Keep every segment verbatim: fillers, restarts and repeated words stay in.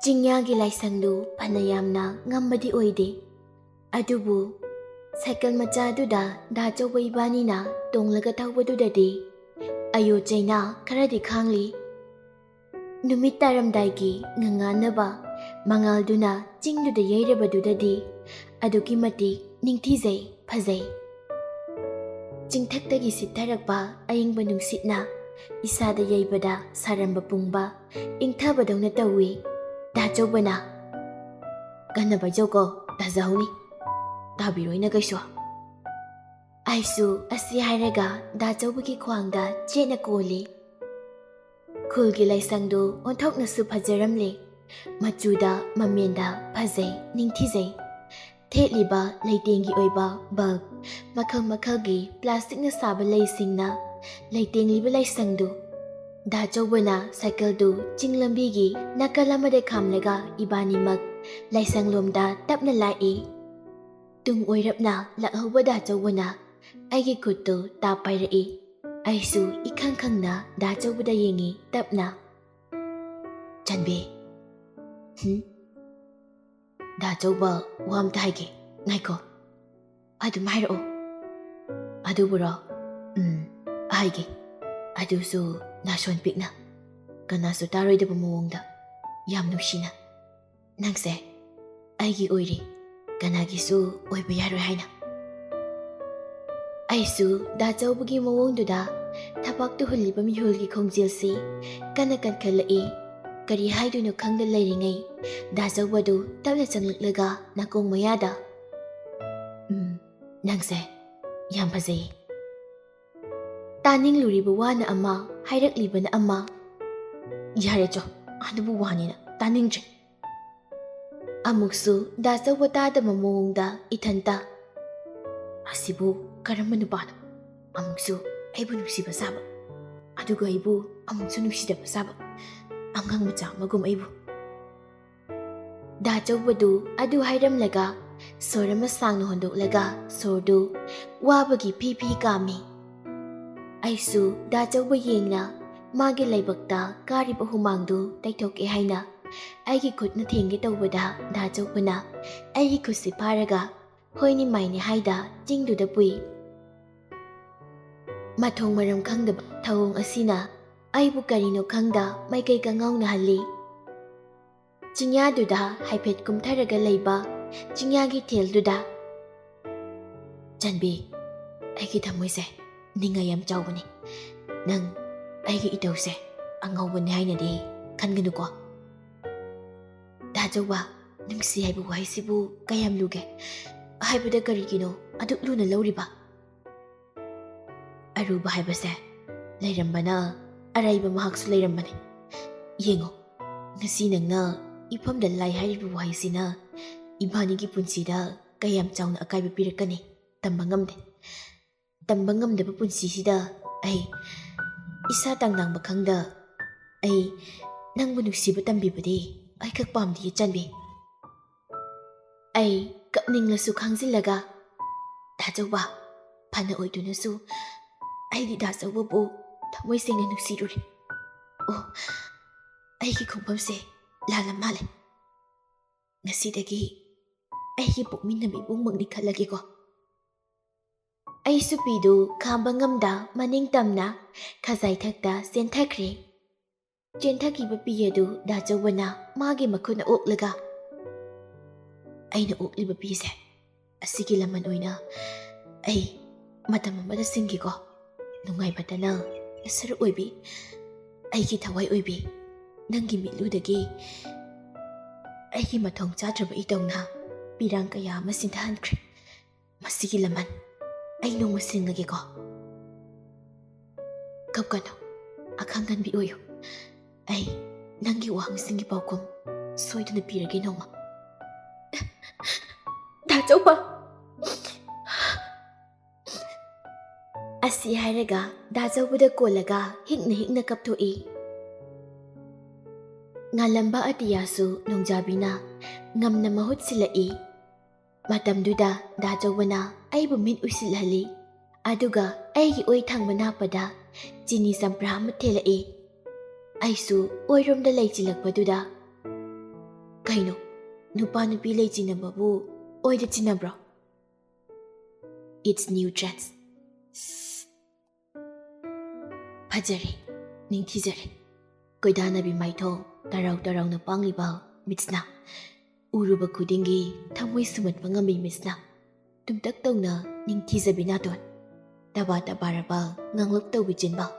ꯆꯤꯡꯌꯥꯒꯤ ꯂꯥꯏꯁꯪꯗꯨ ꯐꯅ ꯌꯥꯝꯅ ꯉꯝꯕꯗꯤ ꯑꯣꯏꯗꯦ, ꯑꯗꯨꯕꯨ ꯁꯥꯏꯀꯜ ꯃꯆꯥꯗꯨꯗ ꯗꯥ ꯆꯧꯕ ꯏꯕꯥꯅꯤꯅ ꯇꯣꯡꯂꯒ ꯊꯧꯕꯗꯨꯗꯗꯤ ꯑꯌꯣ ꯆꯩꯅꯥ ꯈꯔꯗꯤ ꯈꯥꯡꯂꯤ꯫ ꯅꯨꯃꯤꯠ ꯇꯥꯔꯝꯗꯥꯏꯒꯤ ꯉꯉꯥꯟꯅꯕ ꯃꯉꯥꯜꯗꯨꯅ ꯆꯤꯡꯗꯨꯗ ꯌꯩꯔꯕꯗꯨꯗꯗꯤ ꯑꯗꯨꯛꯀꯤ ꯃꯇꯤꯛ ꯅꯤꯡꯊꯤꯖꯩ, ꯐꯖꯩ꯫ ꯆꯤꯡꯊꯛꯇꯒꯤ ꯁꯤꯠꯊꯔꯛꯄ ꯑꯏꯪꯕ ꯅꯨꯡꯁꯤꯠꯅ ꯏꯁꯥꯗ ꯌꯩꯕꯗ ꯁꯥꯔꯝꯕ ꯄꯨꯡꯕ ꯏꯪꯊꯕꯗꯧꯅ ꯇꯧꯏ꯫ ꯗꯥ ꯆꯧꯕꯅ, "ꯀꯟꯅ ꯄꯥꯏꯖꯧꯀꯣ, ꯇꯥꯖꯍꯧꯅꯤ꯫ ꯇꯥꯕꯤꯔꯣꯏꯅ ꯀꯩꯁꯨ꯫" ꯑꯩꯁꯨ ꯑꯁꯤ ꯍꯥꯏꯔꯒ ꯗꯥ ꯆꯧꯕꯒꯤ ꯈ꯭ꯋꯥꯡꯗ ꯆꯦꯠꯅ ꯀꯣꯜꯂꯤ꯫ ꯈꯨꯜꯒꯤ ꯂꯥꯏꯁꯪꯗꯨ ꯑꯣꯟꯊꯣꯛꯅꯁꯨ ꯐꯖꯔꯝꯂꯦ꯫ ꯃꯆꯨꯗ ꯃꯃꯦꯟꯗ ꯐꯖꯩ, ꯅꯤꯡꯊꯤꯖꯩ꯫ ꯊꯦꯠꯂꯤꯕ ꯂꯩꯇꯦꯡꯒꯤ ꯑꯣꯏꯕ ꯕꯜꯕ, ꯃꯈꯜ ꯃꯈꯜꯒꯤ ꯄ꯭ꯂꯥꯁꯇꯤꯛꯅ ꯁꯥꯕ ꯂꯩꯁꯤꯡꯅ ꯂꯩꯇꯦꯡꯂꯤꯕ ꯂꯥꯏꯁꯪꯗꯨ꯫ ꯗꯥ ꯆꯧꯕꯅ ꯁꯥꯏꯀꯜꯗꯨ ꯆꯤꯡ ꯂꯝꯕꯤꯒꯤ ꯅꯥꯀꯜ ꯑꯃꯗ ꯈꯥꯝꯂꯒ ꯏꯕꯥꯅꯤꯃꯛ ꯂꯥꯏꯁꯪꯂꯣꯝꯗ ꯇꯞꯅ ꯂꯥꯛꯏ꯫ ꯇꯨꯡ ꯑꯣꯏꯔꯞꯅ ꯂꯥꯛꯍꯧꯕ ꯗꯥ ꯆꯧꯕꯅ ꯑꯩꯒꯤ ꯈꯨꯠꯇꯨ ꯇꯥꯞ ꯄꯥꯏꯔꯛꯏ꯫ ꯑꯩꯁꯨ ꯏꯈꯪ ꯈꯪꯅ ꯗꯥ ꯆꯧꯕꯗ ꯌꯦꯡꯉꯤ, ꯇꯞꯅ꯫ "ꯆꯟꯕꯤ꯫" "ꯍꯨꯝ?" "ꯗꯥ ꯆꯧꯕ ꯋꯥ ꯑꯝꯇ ꯍꯥꯏꯒꯦ, ꯉꯥꯏꯈꯣ꯫" "ꯑꯗꯨꯝ ꯍꯥꯏꯔꯛꯑꯣ꯫" "ꯑꯗꯨꯕꯨꯔꯣ? ꯎꯝ, ꯍꯥꯏꯒꯦ꯫ ꯑꯗꯨꯁꯨ ꯅꯥꯁꯣꯟ ꯄꯤꯛꯅ, ꯀꯅꯥꯁꯨ ꯇꯥꯔꯣꯏꯗꯕ ꯃꯑꯣꯡꯗ, ꯌꯥꯝ ꯅꯨꯡꯁꯤꯅ꯫ ꯅꯪꯁꯦ ꯑꯩꯒꯤ ꯑꯣꯏꯔꯦ, ꯀꯅꯥꯒꯤꯁꯨ ꯑꯣꯏꯕ ꯌꯥꯔꯣꯏ ꯍꯥꯏꯅ꯫" ꯑꯩꯁꯨ ꯗꯥ ꯆꯧꯕꯒꯤ ꯃꯑꯣꯡꯗꯨꯗ ꯊꯕꯥꯛ ꯇꯨꯍꯜꯂꯤꯕ ꯃꯤꯍꯨꯜꯒꯤ ꯈꯣꯡꯖꯦꯜꯁꯤ ꯀꯟꯅ ꯀꯟꯈꯠꯂꯛꯏ꯫ ꯀꯔꯤ ꯍꯥꯏꯗꯣꯏꯅꯣ ꯈꯪꯗ ꯂꯩꯔꯤꯉꯩ, ꯗꯥ ꯆꯧꯕꯗꯨ ꯇꯞꯅ ꯆꯪꯂꯛꯂꯒ ꯅꯥꯀꯣꯡ ꯃꯌꯥꯗ, "ꯎꯝ, ꯅꯪꯁꯦ ꯌꯥꯝ ꯐꯖꯩꯌꯦ꯫" ꯇꯥꯅꯤꯡꯂꯨꯔꯤꯕ ꯋꯥꯅ ꯑꯃ, ꯍꯥꯏꯔꯛꯂꯤꯕꯅ ꯑꯃ꯫ "ꯌꯥꯔꯦ ꯆꯣ, ꯑꯗꯨꯕꯨ ꯋꯥꯅꯤꯅ ꯇꯥꯅꯤꯡꯗ꯭ꯔꯦ꯫" ꯑꯃꯨꯛꯁꯨ ꯗꯥ ꯆꯧꯕ ꯇꯥꯗꯕ ꯃꯑꯣꯡꯗ ꯏꯊꯟꯇ, "ꯑꯁꯤꯕꯨ ꯀꯔꯝꯕ ꯅꯨꯄꯥꯅꯣ? ꯑꯃꯨꯛꯁꯨ ꯑꯩꯕꯨ ꯅꯨꯡꯁꯤꯕ ꯁꯥꯕ, ꯑꯗꯨꯒ ꯑꯩꯕꯨ ꯑꯃꯨꯛꯁꯨ ꯅꯨꯡꯁꯤꯗꯕ ꯁꯥꯕ, ꯑꯉꯥꯡ ꯃꯆꯥ ꯑꯃꯒꯨꯝ ꯑꯩꯕꯨ꯫" ꯗꯥ ꯆꯧꯕꯗꯨ ꯑꯗꯨ ꯍꯥꯏꯔꯝꯂꯒ ꯁꯣꯔ ꯑꯃ ꯁꯥꯡꯅ ꯍꯣꯟꯗꯣꯛꯂꯒ ꯁꯣꯔꯗꯨ ꯋꯥꯕꯒꯤ ꯐꯤ ꯐꯤ ꯀꯥꯝꯃꯤ꯫ ꯑꯩꯁꯨ ꯗꯥ ꯆꯧꯕ ꯌꯦꯡꯅ ꯃꯥꯒꯤ ꯂꯥꯏꯕꯛꯇ ꯀꯥꯔꯤꯕ ꯍꯨꯃꯥꯡꯗꯨ ꯇꯩꯊꯣꯛꯀꯦ ꯍꯥꯏꯅ ꯑꯩꯒꯤ ꯈꯨꯠꯅ ꯊꯦꯡꯒꯦ ꯇꯧꯕꯗ ꯗꯥ ꯆꯧꯕꯅ ꯑꯩꯒꯤ ꯈꯨꯠꯁꯤ ꯐꯥꯔꯒ ꯍꯣꯏꯅꯤ ꯃꯥꯏꯅꯤ ꯍꯥꯏꯗ ꯆꯤꯡꯗꯨꯗ ꯄꯨꯏ꯫ ꯃꯊꯣꯡ ꯃꯔꯝ ꯈꯪꯗꯕ ꯊꯧꯑꯣꯡ ꯑꯁꯤꯅ ꯑꯩꯕꯨ ꯀꯔꯤꯅꯣ ꯈꯪꯗ ꯃꯥꯏꯀꯩ ꯀꯉꯥꯎꯅꯍꯜꯂꯤ꯫ ꯆꯤꯡꯌꯥꯗꯨꯗ ꯍꯥꯏꯐꯦꯠ ꯀꯨꯝꯊꯔꯒ ꯂꯩꯕ ꯆꯤꯡꯌꯥꯒꯤ ꯊꯦꯜꯗꯨꯗ, "ꯆꯟꯕꯤ, ꯑꯩꯒꯤ ꯊꯃꯣꯏꯁꯦ ꯅꯤꯡꯉꯥꯏ ꯌꯥꯝ ꯆꯥꯎꯕꯅꯤ꯫ ꯅꯪ ꯑꯩꯒꯤ ꯏꯇꯧꯁꯦ ꯑꯉꯧꯕꯅꯤ ꯍꯥꯏꯅꯗꯤ ꯈꯟꯒꯅꯨꯀꯣ꯫" "ꯗꯥ ꯆꯧꯕ, ꯅꯨꯡꯁꯤ ꯍꯥꯏꯕ ꯋꯥꯍꯩꯁꯤꯕꯨ ꯀꯌꯥꯝ ꯂꯨꯒꯦ? ꯍꯥꯏꯕꯗ ꯀꯔꯤꯒꯤꯅꯣ ꯑꯗꯨꯛ ꯂꯨꯅ ꯂꯧꯔꯤꯕ?" "ꯑꯔꯨꯕ ꯍꯥꯏꯕꯁꯦ ꯂꯩꯔꯝꯕꯅ ꯑꯔꯩꯕ ꯃꯍꯥꯛꯁꯨ ꯂꯩꯔꯝꯕꯅꯤ꯫ ꯌꯦꯡꯉꯣ, ꯉꯁꯤ ꯅꯪꯅ ꯏꯐꯝꯗ ꯂꯥꯏ ꯍꯥꯏꯔꯤꯕ ꯋꯥꯍꯩꯁꯤꯅ ꯏꯕꯥꯅꯤꯒꯤ ꯄꯨꯟꯁꯤꯗ ꯀꯌꯥꯝ ꯆꯥꯎꯅ ꯑꯀꯥꯏꯕ ꯄꯤꯔꯛꯀꯅꯤ ꯇꯝꯕ ꯉꯝꯗꯦ꯫ ꯇꯝꯕ ꯉꯝꯗꯕ ꯄꯨꯟꯁꯤꯁꯤꯗ ꯑꯩ ꯏꯁꯥ ꯇꯥꯡꯗꯥꯡꯕ ꯈꯪꯗ ꯑꯩ ꯅꯪꯕꯨ ꯅꯨꯡꯁꯤꯕ ꯇꯝꯕꯤꯕꯗꯤ ꯑꯩꯈꯛ ꯄꯥꯝꯗꯤꯌꯦ ꯆꯟꯕꯤ꯫" ꯑꯩ ꯀꯞꯅꯤꯡꯂꯁꯨ ꯈꯥꯡꯖꯤꯜꯂꯒ, "ꯗꯥ ꯆꯧꯕ, ꯐꯅ ꯑꯣꯏꯗꯨꯅꯁꯨ ꯑꯩꯗꯤ ꯗꯥ ꯆꯧꯕꯕꯨ ꯊꯃꯣꯏ ꯁꯦꯡꯅ ꯅꯨꯡꯁꯤꯔꯨꯔꯦ꯫ ꯑꯣ, ꯑꯩꯒꯤ ꯈꯣꯡꯐꯝꯁꯦ ꯂꯥꯜꯂ ꯃꯥꯜꯂꯦ꯫ ꯉꯁꯤꯗꯒꯤ ꯑꯩꯒꯤ ꯄꯣꯛꯃꯤꯟꯅꯕ ꯏꯕꯨꯡꯃꯛꯅꯤ ꯈꯜꯂꯒꯦꯀꯣ꯫" ꯑꯩꯁꯨ ꯄꯤꯗꯨ ꯈꯥꯝꯕ ꯉꯝꯗ ꯃꯅꯤꯡ ꯇꯝꯅ ꯈꯖꯥꯏꯊꯛꯇ ꯆꯦꯟꯊꯈ꯭ꯔꯦ꯫ ꯆꯦꯟꯊꯈꯤꯕ ꯄꯤ ꯑꯗꯨ ꯗꯥ ꯆꯧꯕꯅ ꯃꯥꯒꯤ ꯃꯈꯨꯠꯅ ꯑꯣꯛꯂꯒ, "ꯑꯩꯅ ꯑꯣꯛꯂꯤꯕ ꯄꯤꯁꯦ ꯑꯁꯤꯒꯤ ꯂꯃꯟ ꯑꯣꯏꯅ ꯑꯩ ꯃꯇꯝ ꯑꯃꯗ ꯁꯤꯡꯒꯦꯀꯣ꯫ ꯅꯨꯡꯉꯥꯏꯕꯗꯅ ꯁꯔꯨꯛ ꯑꯣꯏꯕꯤ, ꯑꯩꯒꯤ ꯊꯋꯥꯏ ꯑꯣꯏꯕꯤ, ꯅꯪꯒꯤ ꯃꯤꯠꯂꯨꯗꯒꯤ ꯑꯩꯒꯤ ꯃꯊꯣꯡ ꯆꯥꯗ꯭ꯔꯕ ꯏꯇꯧꯅ ꯄꯤꯔꯥꯡ ꯀꯌꯥ ꯑꯃ ꯁꯤꯟꯊꯍꯟꯈ꯭ꯔꯦ꯫ ꯃꯁꯤꯒꯤ ꯂꯃꯟ ꯑꯩ ꯅꯣꯡꯃ ꯁꯤꯡꯉꯒꯦꯀꯣ꯫ ꯀꯞꯀꯅꯨ, ꯑꯈꯪ ꯀꯟꯕꯤ ꯑꯣꯏꯌꯨ꯫ ꯑꯩ ꯅꯪꯒꯤ ꯋꯥꯍꯪꯁꯤꯡꯒꯤ ꯄꯥꯎꯈꯨꯝ ꯁꯣꯏꯗꯅ ꯄꯤꯔꯒꯦ ꯅꯣꯡꯃ꯫" "ꯗꯥ ꯆꯧꯕ!" ꯑꯁꯤ ꯍꯥꯏꯔꯒ ꯗꯥ ꯆꯧꯕꯗ ꯀꯣꯜꯂꯒ ꯍꯤꯛꯅ ꯍꯤꯛꯅ ꯀꯞꯊꯣꯛꯏ꯫ ꯉꯥꯜꯂꯝꯕ ꯑꯇꯤꯌꯥꯁꯨ ꯅꯣꯡꯖꯥꯕꯤꯅ ꯉꯝꯅ ꯃꯍꯨꯠ ꯁꯤꯜꯂꯛꯏ꯫ ꯃꯇꯝꯗꯨꯗ ꯗꯥ ꯆꯧꯕꯅ ꯑꯩꯕꯨ ꯃꯤꯠ ꯎꯏꯁꯤꯜꯍꯜꯂꯤ, ꯑꯗꯨꯒ ꯑꯩꯒꯤ ꯑꯣꯏ ꯊꯪꯕ ꯅꯥꯞꯄꯗ ꯆꯤꯅꯤ ꯆꯝꯄ꯭ꯔꯥ ꯑꯃ ꯊꯦꯜꯂꯛꯏ꯫ ꯑꯩꯁꯨ ꯑꯣꯏꯔꯣꯝꯗ ꯂꯩꯆꯤꯜꯂꯛꯄꯗꯨꯗ ꯀꯩꯅꯣ, ꯅꯨꯄꯥ ꯅꯨꯄꯤ ꯂꯩ ꯆꯤꯟꯅꯕꯕꯨ ꯑꯣꯏꯗ ꯆꯤꯟꯅꯕ꯭ꯔꯣ? It's new chance. ꯐꯖꯔꯦ, ꯅꯤꯡꯊꯤꯖꯔꯦ꯫ ꯀꯣꯏꯗꯥꯅꯕꯤ ꯃꯥꯏꯊꯣꯡ ꯇꯔꯥꯎ ꯇꯔꯥꯎꯅ ꯄꯥꯡꯂꯤꯕ ꯃꯤꯠꯁꯅ ꯎꯔꯨꯕ ꯈꯨꯗꯤꯡꯒꯤ ꯊꯃꯣꯏ ꯁꯨꯝꯍꯠꯄ ꯉꯝꯕꯤ ꯃꯤꯠꯁꯅ ꯇꯨꯝꯇꯛ ꯇꯧꯅ ꯅꯤꯡꯊꯤꯖꯕꯤ ꯅꯥꯇꯣꯟ ꯇꯕꯥ ꯇꯕꯥꯔꯕ ꯉꯥꯡꯂꯛ ꯇꯧꯕꯤ ꯆꯤꯟꯕꯥꯜ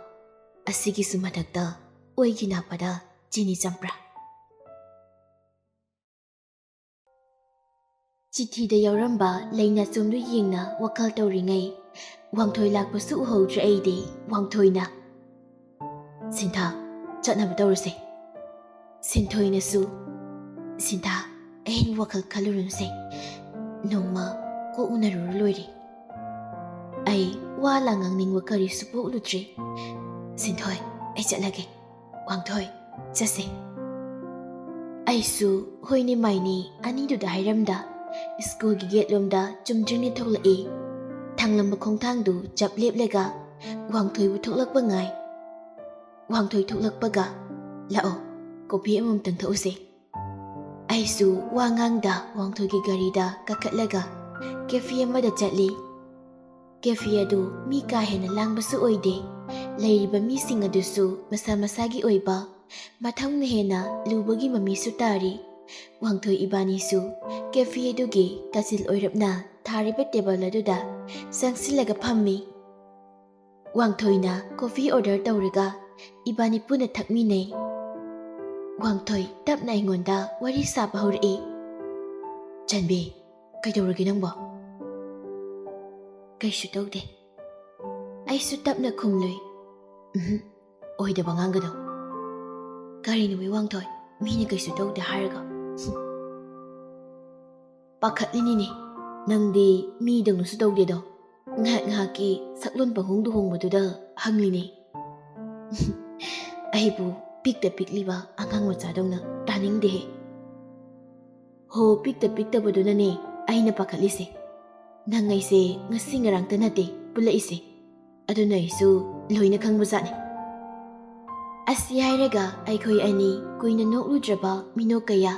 ꯑꯁꯤꯒꯤꯁꯨ ꯃꯊꯛꯇ ꯑꯣꯏꯒꯤ ꯅꯥꯞꯄꯗ ꯆꯤꯅꯤ ꯆꯝꯄ꯭ꯔꯥ꯫ ꯆꯤꯊꯤꯗ ꯌꯥꯎꯔꯝꯕ ꯂꯩꯅꯥꯆꯣꯝꯗꯨ ꯌꯦꯡꯅ ꯋꯥꯈꯜ ꯇꯧꯔꯤꯉꯩ ꯋꯥꯡꯊꯣꯏ ꯂꯥꯛꯄꯁꯨ ꯎꯍꯧꯗ꯭ꯔꯦ ꯑꯩꯗꯤ꯫ ꯋꯥꯡꯊꯣꯏꯅ, "ꯁꯤꯟꯊꯥ, ꯆꯠꯅꯕ ꯇꯧꯔꯁꯦ꯫" ꯁꯤꯟꯊꯣꯏꯅꯁꯨ, "ꯁꯤꯟꯊꯥ, ꯑꯍꯦꯟꯕ ꯋꯥꯈꯜ ꯈꯜꯂꯨꯔꯅꯨꯁꯦ, ꯅꯣꯡꯃ ꯀꯣꯛ ꯎꯅꯔꯨꯔ ꯂꯣꯏꯔꯦ꯫" ꯑꯩ ꯋꯥ ꯂꯥꯡ ꯉꯥꯡꯅꯤꯡꯕ ꯀꯔꯤꯁꯨ ꯄꯣꯛꯂꯨꯗ꯭ꯔꯦ꯫ "ꯁꯤꯟꯊꯣꯏ, ꯑꯩ ꯆꯠꯂꯒꯦ꯫" "ꯋꯥꯡꯊꯣꯏ, ꯆꯠꯁꯦ꯫" ꯑꯩꯁꯨ ꯍꯣꯏꯅꯤ ꯃꯥꯏꯅꯤ ꯑꯅꯤꯗꯨꯗ ꯍꯥꯏꯔꯝꯗ ꯁ꯭ꯀꯨꯜꯒꯤ ꯒꯦꯠꯂꯣꯝꯗ ꯆꯨꯝꯗ꯭ꯔꯤꯡꯅ ꯊꯣꯛꯂꯛꯏ꯫ ꯊꯥꯡꯂꯝꯕ ꯈꯣꯡꯊꯥꯡꯗꯨ ꯆꯞ ꯂꯦꯞꯂꯒ ꯋꯥꯡꯊꯣꯏꯕꯨ ꯊꯣꯛꯂꯛꯄ ꯉꯥꯏ꯫ ꯋꯥꯡꯊꯣꯏ ꯊꯣꯛꯂꯛꯄꯒ, "ꯂꯥꯛꯑꯣ, ꯀꯣꯐꯤ ꯑꯃꯃꯝꯇꯪ ꯊꯛꯎꯁꯦ꯫" ꯑꯩꯁꯨ ꯋꯥ ꯉꯥꯡꯗ ꯋꯥꯡꯊꯣꯏꯒꯤ ꯒꯥꯔꯤꯗ ꯀꯥꯈꯠꯂꯒ ꯀꯦꯐꯦ ꯑꯃꯗ ꯆꯠꯂꯤ꯫ ꯀꯦꯐꯦ ꯑꯗꯨ ꯃꯤ ꯀꯥ ꯍꯦꯟꯅ ꯂꯥꯡꯕꯁꯨ ꯑꯣꯏꯗꯦ꯫ ꯂꯩꯔꯤꯕ ꯃꯤꯁꯤꯡ ꯑꯗꯨꯁꯨ ꯃꯁꯥ ꯃꯁꯥꯒꯤ ꯑꯣꯏꯕ ꯃꯊꯧꯅ ꯍꯦꯟꯅ ꯂꯨꯕꯒꯤ ꯃꯃꯤꯁꯨ ꯇꯥꯔꯤ꯫ ꯋꯥꯡꯊꯣꯏ ꯏꯕꯥꯅꯤꯁꯨ ꯀꯦꯐꯦ ꯑꯗꯨꯒꯤ ꯀꯥꯆꯤꯜ ꯑꯣꯏꯔꯞꯅ ꯊꯥꯔꯤꯕ ꯇꯦꯕꯜ ꯑꯗꯨꯗ ꯆꯪꯁꯤꯜꯂꯒ ꯐꯝꯃꯤ꯫ ꯋꯥꯡꯊꯣꯏꯅ ꯀꯣꯐꯤ ꯑꯣꯔꯗꯔ ꯇꯧꯔꯒ ꯏꯕꯥꯅꯤ ꯄꯨꯟꯅ ꯊꯛꯃꯤꯟꯅꯩ꯫ ꯋꯥꯡꯊꯣꯏ ꯇꯞꯅ ꯑꯩꯉꯣꯟꯗ ꯋꯥꯔꯤ ꯁꯥꯕ ꯍꯧꯔꯛꯏ꯫ "ꯆꯟꯕꯤ, ꯀꯩꯗꯧꯔꯒꯦ ꯅꯪꯕꯣ?" "ꯀꯩꯁꯨ ꯇꯧꯗꯦ꯫" ꯑꯩꯁꯨ ꯇꯞꯅ ꯈꯨꯝꯂꯨꯏ꯫ "ꯎꯝꯍꯨꯝ, ꯑꯣꯏꯗꯕ ꯉꯥꯡꯒꯅꯨ꯫" "ꯀꯔꯤꯅꯣ ꯃꯤ ꯋꯥꯡꯊꯣꯏ, ꯃꯤꯅ ꯀꯩꯁꯨ ꯇꯧꯗꯦ ꯍꯥꯏꯔꯒ?" "ꯄꯥꯈꯠꯂꯤꯅꯤꯅꯦ, ꯅꯪꯗꯤ ꯃꯤꯗꯧꯅꯁꯨ ꯇꯧꯗꯦꯗꯣ꯫ ꯉꯥꯏꯍꯥꯛ ꯉꯥꯏꯍꯥꯛꯀꯤ ꯁꯛꯂꯣꯟ ꯄꯪꯍꯣꯡꯗ ꯍꯣꯡꯕꯗꯨꯗ ꯍꯪꯂꯤꯅꯦ꯫" "ꯑꯩꯕꯨ ꯄꯤꯛꯇ ꯄꯤꯛꯂꯤꯕ ꯑꯉꯥꯡ ꯃꯆꯥꯗꯧꯅ ꯇꯥꯅꯤꯡꯗꯦꯍꯦ꯫" "ꯍꯣ, ꯄꯤꯛꯇ ꯄꯤꯛꯇꯕꯗꯨꯅꯅꯦ ꯑꯩꯅ ꯄꯥꯈꯠꯂꯤꯁꯦ꯫ ꯅꯪ ꯑꯩꯁꯦ ꯉꯁꯤ ꯉꯔꯥꯡꯇ ꯅꯠꯇꯦ ꯄꯨꯜꯂꯛꯏꯁꯦ꯫ ꯑꯗꯨꯅ ꯑꯩꯁꯨ ꯂꯣꯏꯅ ꯈꯪꯕꯖꯥꯠꯅꯤ꯫" ꯑꯁꯤ ꯍꯥꯏꯔꯒ ꯑꯩꯈꯣꯏ ꯑꯅꯤ ꯀꯨꯏꯅ ꯅꯣꯛꯂꯨꯗ꯭ꯔꯕ ꯃꯤꯅꯣꯛ ꯀꯌꯥ,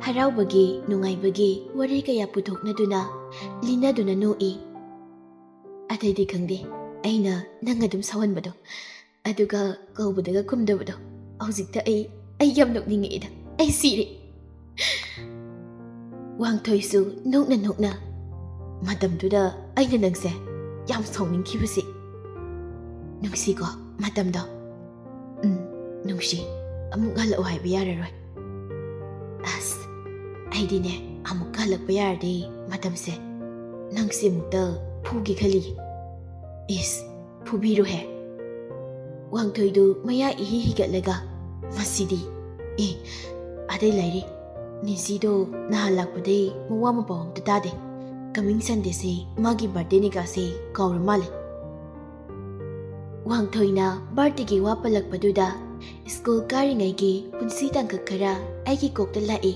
ꯍꯔꯥꯎꯕꯒꯤ, ꯅꯨꯡꯉꯥꯏꯕꯒꯤ ꯋꯥꯔꯤ ꯀꯌꯥ ꯄꯨꯊꯣꯛꯅꯗꯨꯅ, ꯂꯤꯅꯗꯨꯅ ꯅꯣꯛꯏ꯫ ꯑꯇꯩꯗꯤ ꯈꯪꯗꯦ, ꯑꯩꯅ ꯅꯪ ꯑꯗꯨꯝ ꯁꯥꯎꯍꯟꯕꯗꯣ, ꯑꯗꯨꯒ ꯀꯧꯕꯗꯒ ꯈꯨꯝꯗꯕꯗꯣ꯫ ꯍꯧꯖꯤꯛꯇ ꯑꯩ, ꯑꯩ ꯌꯥꯝ ꯅꯣꯛꯅꯤꯡꯉꯛꯏꯗ꯫ ꯑꯩ ꯁꯤꯔꯦ꯫ ꯋꯥꯡꯊꯣꯏꯁꯨ ꯅꯣꯛꯅ ꯅꯣꯛꯅ, "ꯃꯇꯝꯗꯨꯗ ꯑꯩꯅ ꯅꯪꯁꯦ ꯌꯥꯝ ꯁꯥꯎꯅꯤꯡꯈꯤꯕꯁꯤ꯫ ꯅꯨꯡꯁꯤꯀꯣ ꯃꯇꯝꯗꯣ?" "ꯎꯝ, ꯅꯨꯡꯁꯤ꯫ ꯑꯃꯨꯛ ꯍꯜꯂꯛꯑꯣ ꯍꯥꯏꯕ ꯌꯥꯔꯔꯣꯏ꯫ ꯑꯁ, ꯑꯩꯗꯤꯅꯦ, ꯑꯃꯨꯛꯀ ꯍꯜꯂꯛꯄ ꯌꯥꯔꯗꯤ ꯃꯇꯝꯁꯦ, ꯅꯪꯁꯦ ꯑꯃꯨꯛꯇ ꯐꯨꯒꯦ ꯈꯜꯂꯤꯌꯦ꯫" "ꯏꯁ, ꯐꯨꯕꯤꯔꯨꯍꯦ꯫" ꯋꯥꯡꯊꯣꯏꯗꯨ ꯃꯌꯥ ꯏꯍꯤ ꯍꯤꯒꯠꯂꯒ, "ꯃꯁꯤꯗꯤ, ꯑꯦ, ꯑꯗꯩ ꯂꯩꯔꯤ, ꯅꯦꯟꯁꯤꯗꯣ ꯅꯍꯥꯟ ꯂꯥꯛꯄꯗꯩ ꯃꯋꯥ ꯃꯄꯥꯎ ꯑꯝꯇ ꯇꯥꯗꯦ꯫ ꯀꯃꯤꯡ ꯁꯟꯗꯦꯁꯦ ꯃꯥꯒꯤ ꯕꯥꯔꯗꯦꯅꯤꯒꯥꯁꯦ ꯀꯥꯎꯔ ꯃꯥꯜꯂꯦ꯫" ꯋꯥꯡꯊꯣꯏꯅ ꯕꯥꯔꯗꯦꯒꯤ ꯋꯥ ꯄꯜꯂꯛꯄꯗꯨꯗ ꯁ꯭ꯀꯨꯜ ꯀꯥꯔꯤꯉꯩꯒꯤ ꯄꯨꯟꯁꯤ ꯇꯥꯡꯀꯛ ꯈꯔ ꯑꯩꯒꯤ ꯀꯣꯛꯇ ꯂꯥꯛꯏ꯫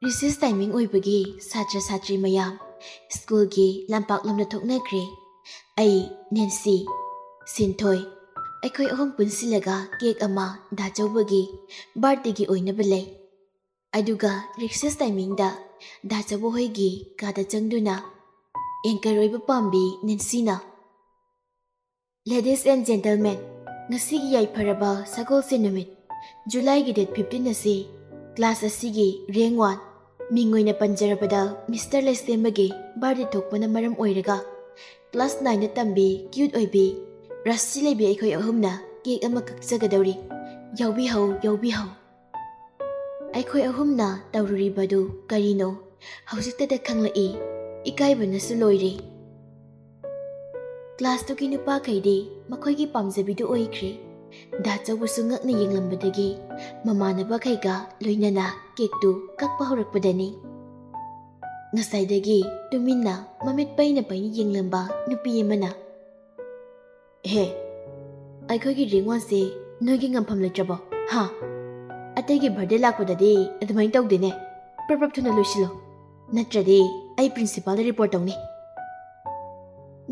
ꯔꯤꯁꯦꯁ ꯇꯥꯏꯃꯤꯡ ꯑꯣꯏꯕꯒꯤ ꯁꯥꯇ꯭ꯔ ꯁꯥꯇ꯭ꯔꯤ ꯃꯌꯥꯝ ꯁ꯭ꯀꯨꯜꯒꯤ ꯂꯝꯄꯥꯛꯂꯣꯝꯗ ꯊꯣꯛꯅꯈ꯭ꯔꯦ꯫ ꯑꯩ, ꯅꯦꯟꯁꯤ, ꯁꯤꯟꯊꯣꯏ, ꯑꯩꯈꯣꯏ ꯑꯍꯨꯝ ꯄꯨꯟꯁꯤꯜꯂꯒ ꯀꯦꯛ ꯑꯃ ꯗꯥ ꯆꯧꯕꯒꯤ ꯕꯥꯔꯗꯦꯒꯤ ꯑꯣꯏꯅꯕ ꯂꯩ꯫ ꯑꯗꯨꯒ ꯔꯤꯁꯦꯁ ꯇꯥꯏꯃꯤꯡꯗ ꯗꯥ ꯆꯧꯕ ꯍꯣꯏꯒꯤ ꯀꯥꯗ ꯆꯪꯗꯨꯅ ꯑꯦꯡꯀꯔ ꯑꯣꯏꯕ ꯄꯥꯝꯕꯤ ꯅꯦꯟꯁꯤꯅ, "Ladies and gentlemen, ꯉꯁꯤꯒꯤ ꯌꯥꯏꯐꯔꯕ ꯁꯒꯣꯜꯁꯦꯟ ꯅꯨꯃꯤꯠ, ꯖꯨꯂꯥꯏꯒꯤ date fifteen ꯑꯁꯤ ꯀ꯭ꯂꯥꯁ ꯑꯁꯤꯒꯤ rank one, ꯃꯤꯡ ꯑꯣꯏꯅ ꯄꯟꯖꯔꯕꯗ ꯃꯤꯁꯇꯔ ꯂꯩꯁꯦꯝꯕꯒꯤ ꯕꯥꯔꯗꯦ ꯊꯣꯛꯄꯅ ꯃꯔꯝ ꯑꯣꯏꯔꯒ, ꯀ꯭ꯂꯥꯁ nineꯗ ꯇꯝꯕꯤ ꯀ꯭ꯌꯨꯠ ꯑꯣꯏꯕꯤ ꯔꯥꯁꯤ ꯂꯩꯕꯤ ꯑꯩꯈꯣꯏ ꯑꯍꯨꯝꯅ ꯀꯦꯛ ꯑꯃ ꯀꯛꯆꯒꯗꯧꯔꯤ꯫ ꯌꯥꯎꯕꯤꯍꯧ, ꯌꯥꯎꯕꯤꯍꯧ꯫" ꯑꯩꯈꯣꯏ ꯑꯍꯨꯝꯅ ꯇꯧꯔꯨꯔꯤꯕꯗꯨ ꯀꯔꯤꯅꯣ ꯍꯧꯖꯤꯛꯇꯗ ꯈꯪꯂꯛꯏ꯫ ꯏꯀꯥꯏꯕꯅꯁꯨ ꯂꯣꯏꯔꯦ꯫ ꯀ꯭ꯂꯥꯁꯇꯨꯒꯤ ꯅꯨꯄꯥꯈꯩꯗꯤ ꯃꯈꯣꯏꯒꯤ ꯄꯥꯝꯖꯕꯤꯗꯨ ꯑꯣꯏꯈ꯭ꯔꯦ꯫ ꯗꯥ ꯆꯧꯕꯁꯨ ꯉꯛꯅ ꯌꯦꯡꯂꯝꯕꯗꯒꯤ ꯃꯃꯥꯟꯅꯕꯈꯩꯒ ꯂꯣꯏꯅꯅ ꯀꯦꯛꯇꯨ ꯀꯛꯄ ꯍꯧꯔꯛꯄꯗꯅꯤ꯫ ꯉꯁꯥꯏꯗꯒꯤ ꯇꯨꯃꯤꯟꯅ ꯃꯃꯤꯠ ꯄꯩꯅ ꯄꯩꯅ ꯌꯦꯡꯂꯝꯕ ꯅꯨꯄꯤ ꯑꯃꯅ, "ꯍꯦ, ꯑꯩꯈꯣꯏꯒꯤ rank oneꯁꯦ ꯅꯣꯏꯒꯤ ꯉꯝꯐꯝ ꯂꯩꯇ꯭ꯔꯕꯣ? ꯍꯥ? ꯑꯇꯩꯒꯤ ꯕꯥꯔꯗꯦ ꯂꯥꯛꯄꯗꯗꯤ ꯑꯗꯨꯃꯥꯏꯅ ꯇꯧꯗꯦꯅꯦ꯫ ꯄ꯭ꯔꯞ ꯄ꯭ꯔꯞ ꯊꯨꯅ ꯂꯣꯏꯁꯤꯜꯂꯣ, ꯅꯠꯇ꯭ꯔꯗꯤ ꯑꯩ ꯄ꯭ꯔꯤꯟꯁꯤꯄꯥꯜꯗ ꯔꯤꯄꯣꯔꯠ ꯇꯧꯅꯤ꯫"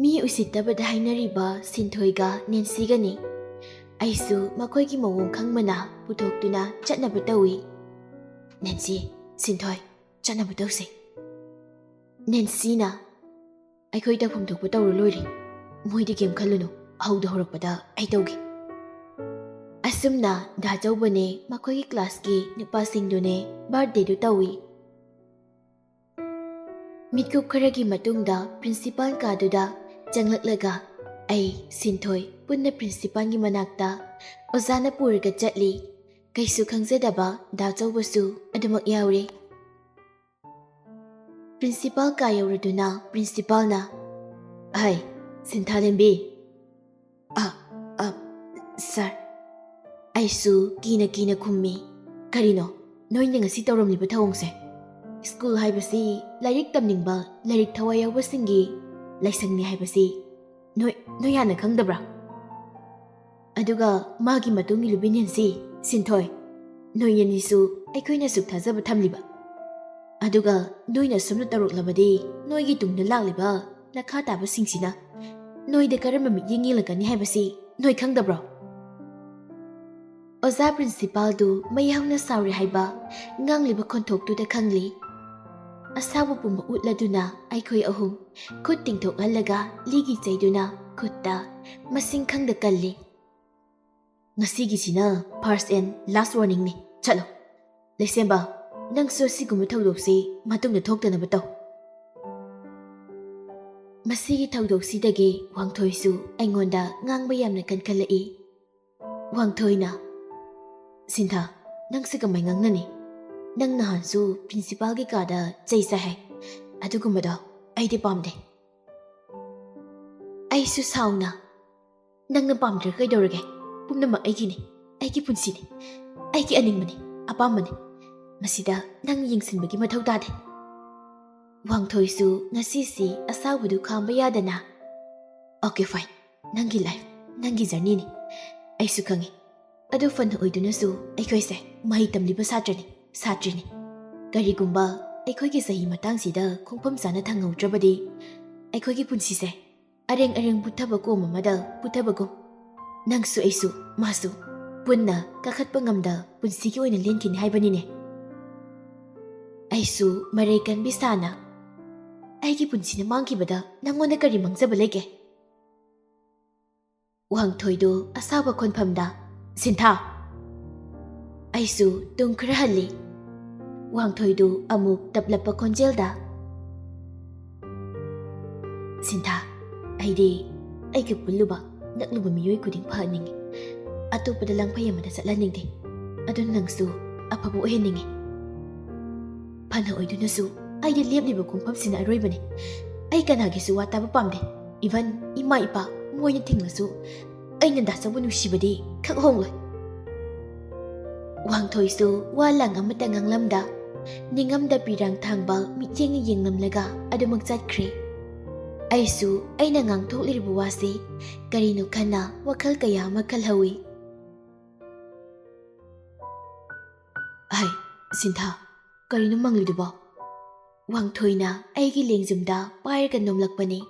ꯃꯤ ꯎꯁꯤꯠꯇꯕꯗ ꯍꯥꯏꯅꯔꯤꯕ ꯁꯤꯟꯊꯣꯏꯒ ꯅꯦꯟꯁꯤꯒꯅꯤ꯫ ꯑꯩꯁꯨ ꯃꯈꯣꯏꯒꯤ ꯃꯑꯣꯡ ꯈꯪꯕꯅ ꯄꯨꯊꯣꯛꯇꯨꯅ ꯆꯠꯅꯕ ꯇꯧꯏ꯫ "ꯅꯦꯟꯁꯤ, ꯁꯤꯟꯊꯣꯏ, ꯆꯠꯅꯕ ꯇꯧꯁꯦ꯫" ꯅꯦꯟꯁꯤꯅ, "ꯑꯩꯈꯣꯏ ꯇꯧꯐꯝ ꯊꯣꯛꯄ ꯇꯧꯔ ꯂꯣꯏꯔꯦ꯫ ꯃꯣꯏꯗꯤ ꯀꯩꯝ ꯈꯜꯂꯨꯅꯨ, ꯍꯧꯗ ꯍꯧꯔꯛꯄꯗ ꯑꯩ ꯇꯧꯒꯦ꯫" ꯑꯁꯨꯝꯅ ꯗꯥ ꯆꯧꯕꯅꯦ, ꯃꯈꯣꯏꯒꯤ ꯀ꯭ꯂꯥꯁꯀꯤ ꯅꯨꯄꯥꯁꯤꯡꯗꯨꯅꯦ ꯕꯥꯔꯊꯗꯦꯗꯨ ꯇꯧꯏ꯫ ꯃꯤꯠꯀꯨꯞ ꯈꯔꯒꯤ ꯃꯇꯨꯡꯗ ꯄ꯭ꯔꯤꯟꯁꯤꯄꯥꯜ ꯀꯥꯗꯨꯗ ꯆꯪꯂꯛꯂꯒ ꯑꯩ, ꯁꯤꯟꯊꯣꯏ ꯄꯨꯟꯅ ꯄ꯭ꯔꯤꯟꯁꯤꯄꯥꯜꯒꯤ ꯃꯅꯥꯛꯇ ꯑꯣꯖꯥꯅ ꯄꯨꯔꯒ ꯆꯠꯂꯤ꯫ ꯀꯩꯁꯨ ꯈꯪꯖꯗꯕ ꯗꯥ ꯆꯧꯕꯁꯨ ꯑꯗꯨꯃꯛ ꯌꯥꯎꯔꯦ꯫ ꯄ꯭ꯔꯤꯟꯁꯤꯄꯥꯜ ꯀꯥ ꯌꯧꯔꯗꯨꯅ ꯄ꯭ꯔꯤꯟꯁꯤꯄꯥꯜꯅ, "ꯑꯍꯩ, ꯁꯤꯟꯊꯥꯂꯦꯝꯕꯤ!" "ꯑ, ꯑ, ꯁꯥꯔ꯫" ꯑꯩꯁꯨ ꯀꯤꯅ ꯀꯤꯅ ꯈꯨꯝꯃꯤ, "ꯀꯔꯤꯅꯣ ꯅꯣꯏꯅ ꯉꯁꯤ ꯇꯧꯔꯝꯂꯤꯕ ꯊꯧꯑꯣꯡꯁꯦ? ꯁ꯭ꯀꯨꯜ ꯍꯥꯏꯕꯁꯤ ꯂꯥꯏꯔꯤꯛ ꯇꯝꯅꯤꯡꯕ, ꯂꯥꯏꯔꯤꯛ ꯊꯋꯥꯏ ꯌꯥꯎꯕꯁꯤꯡꯒꯤ ꯂꯥꯏꯁꯪꯅꯤ ꯍꯥꯏꯕꯁꯤ ꯅꯣꯏ, ꯅꯣꯏ ꯍꯥꯟꯅ ꯈꯪꯗꯕ꯭ꯔꯥ? ꯑꯗꯨꯒ ꯃꯥꯒꯤ ꯃꯇꯨꯡ ꯏꯜꯂꯨꯕꯤ ꯅꯦꯟꯁꯤ, ꯁꯤꯟꯊꯣꯏ, ꯅꯣꯏ ꯑꯅꯤꯁꯨ ꯑꯩꯈꯣꯏꯅ ꯑꯁꯨꯛ ꯊꯥꯖꯕ ꯊꯝꯂꯤꯕ, ꯑꯗꯨꯒ ꯅꯣꯏꯅ ꯑꯁꯨꯝꯅ ꯇꯧꯔꯛꯂꯕꯗꯤ ꯅꯣꯏꯒꯤ ꯇꯨꯡꯗ ꯂꯥꯛꯂꯤꯕ ꯅꯈꯥ ꯇꯥꯕꯁꯤꯡꯁꯤꯅ ꯅꯣꯏꯗ ꯀꯔꯝꯕ ꯃꯤꯠꯌꯦꯡ ꯌꯦꯡꯂꯛꯀꯅꯤ ꯍꯥꯏꯕꯁꯤ ꯅꯣꯏ ꯈꯪꯗꯕ꯭ꯔꯣ?" ꯑꯣꯖꯥ ꯄ꯭ꯔꯤꯟꯁꯤꯄꯥꯜꯗꯨ ꯃꯩ ꯍꯧꯅ ꯁꯥꯎꯔꯦ ꯍꯥꯏꯕ ꯉꯥꯡꯂꯤꯕ ꯈꯣꯟꯊꯣꯛꯇꯨꯗ ꯈꯪꯂꯤ꯫ ꯑꯁꯥꯎꯕ ꯄꯨꯝꯕ ꯎꯠꯂꯗꯨꯅ ꯑꯩꯈꯣꯏ ꯑꯍꯨꯝ ꯈꯨꯠ ꯇꯤꯡꯊꯣꯛꯍꯜꯂꯒ ꯂꯤꯒꯤ ꯆꯩꯗꯨꯅ ꯈꯨꯠꯇ ꯃꯁꯤꯡ ꯈꯪꯗ ꯀꯜꯂꯤ꯫ "ꯉꯁꯤꯒꯤꯁꯤꯅ first and last warningꯅꯤ꯫ ꯆꯠꯂꯣ꯫ ꯂꯩꯁꯦꯝꯕ, ꯅꯪꯁꯨ ꯑꯁꯤꯒꯨꯝꯕ ꯊꯧꯗꯣꯛꯁꯤ ꯃꯇꯨꯡꯗ ꯊꯣꯛꯇꯅꯕ ꯇꯧ꯫" ꯃꯁꯤꯒꯤ ꯊꯧꯗꯣꯛꯁꯤꯗꯒꯤ ꯋꯥꯡꯊꯣꯏꯁꯨ ꯑꯩꯉꯣꯟꯗ ꯉꯥꯡꯕ ꯌꯥꯝꯅ ꯀꯟꯈꯠꯂꯛꯏ꯫ ꯋꯥꯡꯊꯣꯏꯅ, "ꯁꯤꯟꯊꯥ, ꯅꯪꯁꯦ ꯀꯃꯥꯏ ꯉꯥꯡꯅꯅꯤ? ꯅꯪ ꯅꯍꯥꯟꯁꯨ ꯄ꯭ꯔꯤꯟꯁꯤꯄꯥꯜꯒꯤ ꯀꯥꯗ ꯆꯩ ꯆꯥꯏ ꯍꯥꯏ꯫ ꯑꯗꯨꯒꯨꯝꯕꯗꯣ ꯑꯩꯗꯤ ꯄꯥꯝꯗꯦ꯫" ꯑꯩꯁꯨ ꯁꯥꯎꯅ, "ꯅꯪꯅ ꯄꯥꯝꯗ꯭ꯔꯒ ꯀꯩꯗꯧꯔꯒꯦ? ꯄꯨꯝꯅꯃꯛ ꯑꯩꯒꯤꯅꯤ, ꯑꯩꯒꯤ ꯄꯨꯟꯁꯤꯅꯤ, ꯑꯩꯒꯤ ꯑꯅꯤꯡꯕꯅꯤ, ꯑꯄꯥꯝꯕꯅꯤ꯫ ꯃꯁꯤꯗ ꯅꯪ ꯌꯦꯡꯁꯤꯟꯕꯒꯤ ꯃꯊꯧ ꯇꯥꯗꯦ꯫" ꯋꯥꯡꯊꯣꯏꯁꯨ ꯉꯁꯤꯁꯤ ꯑꯁꯥꯎꯕꯗꯨ ꯈꯥꯝꯕ ꯌꯥꯗꯅ, "Okay, fine, ꯅꯪꯒꯤ life, ꯅꯪꯒꯤ journeyꯅꯤ꯫ ꯑꯩꯁꯨ ꯈꯪꯉꯤ꯫ ꯑꯗꯨ ꯐꯅ ꯑꯣꯏꯗꯨꯅꯁꯨ ꯑꯩꯈꯣꯏꯁꯦ ꯃꯍꯩ ꯇꯝꯂꯤꯕ ꯁꯥꯇ꯭ꯔꯅꯤ, ꯁꯥꯇ꯭ꯔꯤꯅꯤ꯫ ꯀꯔꯤꯒꯨꯝꯕ ꯑꯩꯈꯣꯏꯒꯤ ꯆꯍꯤ ꯃꯇꯥꯡꯁꯤꯗ ꯈꯣꯡꯐꯝ ꯆꯥꯅ ꯊꯝꯍꯧꯗ꯭ꯔꯕꯗꯤ ꯑꯩꯈꯣꯏꯒꯤ ꯄꯨꯟꯁꯤꯁꯦ ꯑꯔꯦꯡ ꯑꯔꯦꯡ ꯄꯨꯊꯕ ꯀꯣꯝ ꯑꯃꯗ ꯄꯨꯊꯕꯒꯨꯝ, ꯅꯪꯁꯨ ꯑꯩꯁꯨ, ꯃꯥꯁꯨ ꯄꯨꯟꯅ ꯀꯥꯈꯠꯄ ꯉꯝꯗ ꯄꯨꯟꯁꯤꯒꯤ ꯑꯣꯏꯅ ꯂꯦꯟꯈꯤꯅꯤ ꯍꯥꯏꯕꯅꯤꯅꯦ꯫ ꯑꯩꯁꯨ ꯃꯔꯩ ꯀꯟꯕꯤ ꯁꯥꯅ, "ꯑꯩꯒꯤ ꯄꯨꯟꯁꯤꯅ ꯃꯥꯡꯈꯤꯕꯗ ꯅꯪꯉꯣꯟꯗ ꯀꯔꯤ ꯃꯥꯡꯖꯕ ꯂꯩꯒꯦ?" ꯋꯥꯡꯊꯣꯏꯗꯨ ꯑꯁꯥꯎꯕ ꯈꯣꯟꯐꯝꯗ, "ꯁꯤꯟꯊꯥ!" ꯑꯩꯁꯨ ꯇꯨꯡ ꯈꯔ ꯍꯜꯂꯤ꯫ ꯋꯥꯡꯊꯣꯏꯗꯨ ꯑꯃꯨꯛ ꯇꯞꯂꯞꯄ ꯈꯣꯟꯖꯦꯜꯗ, "ꯁꯤꯟꯊꯥ, ꯑꯩꯗꯤ ꯑꯩꯒ ꯄꯨꯜꯂꯨꯕ ꯅꯛꯂꯨꯕ ꯃꯤꯑꯣꯏ ꯈꯨꯗꯤꯡ ꯐꯍꯟꯅꯤꯡꯉꯤ꯫ ꯑꯇꯣꯞꯄꯗ ꯂꯪꯐꯩ ꯑꯃꯗ ꯆꯠꯍꯟꯅꯤꯡꯗꯦ꯫ ꯑꯗꯨꯅ ꯅꯪꯁꯨ ꯑꯐꯕ ꯑꯣꯏꯍꯟꯅꯤꯡꯉꯤ꯫ ꯐꯅ ꯑꯣꯏꯗꯨꯅꯁꯨ ꯑꯩꯗꯤ ꯂꯦꯞꯂꯤꯕ ꯈꯣꯡꯐꯝꯁꯤꯅ ꯑꯔꯣꯏꯕꯅꯤ꯫ ꯑꯩ ꯀꯅꯥꯒꯤꯁꯨ ꯋꯥ ꯇꯥꯕ ꯄꯥꯝꯗꯦ꯫ Even ꯏꯃꯥ ꯏꯄꯥ ꯃꯣꯏꯅ ꯊꯤꯡꯂꯁꯨ ꯑꯩꯅ ꯗꯥꯆꯧꯕꯨ ꯅꯨꯡꯁꯤꯕꯗꯤ ꯈꯛ ꯍꯣꯡꯂꯣꯏ꯫" ꯋꯥꯡꯊꯣꯏꯁꯨ ꯋꯥ ꯂꯥꯡ ꯑꯃꯠꯇ ꯉꯥꯡꯂꯝꯗ, ꯅꯤꯡꯉꯝꯗ ꯄꯤꯔꯥꯡ ꯊꯥꯡꯕ ꯃꯤꯠꯌꯦꯡꯅ ꯌꯦꯡꯂꯝꯂꯒ ꯑꯗꯨꯃꯛ ꯆꯠꯈ꯭ꯔꯦ꯫ ꯑꯩꯁꯨ ꯑꯩꯅ ꯉꯥꯡꯊꯣꯛꯂꯤꯔꯤꯕ ꯋꯥꯁꯤ ꯀꯔꯤꯅꯣ ꯈꯟꯅ ꯋꯥꯈꯜ ꯀꯌꯥ ꯑꯃ ꯈꯜꯍꯧꯏ꯫ "ꯍꯥꯏ, ꯁꯤꯟꯊꯥ, ꯀꯔꯤꯅꯣ ꯃꯪꯂꯤꯗꯨꯕꯣ?" ꯋꯥꯡꯊꯣꯏꯅ ꯑꯩꯒꯤ ꯂꯦꯡꯖꯨꯝꯗ ꯄꯥꯏꯔꯒ ꯅꯣꯝꯂꯛꯄꯅꯤ꯫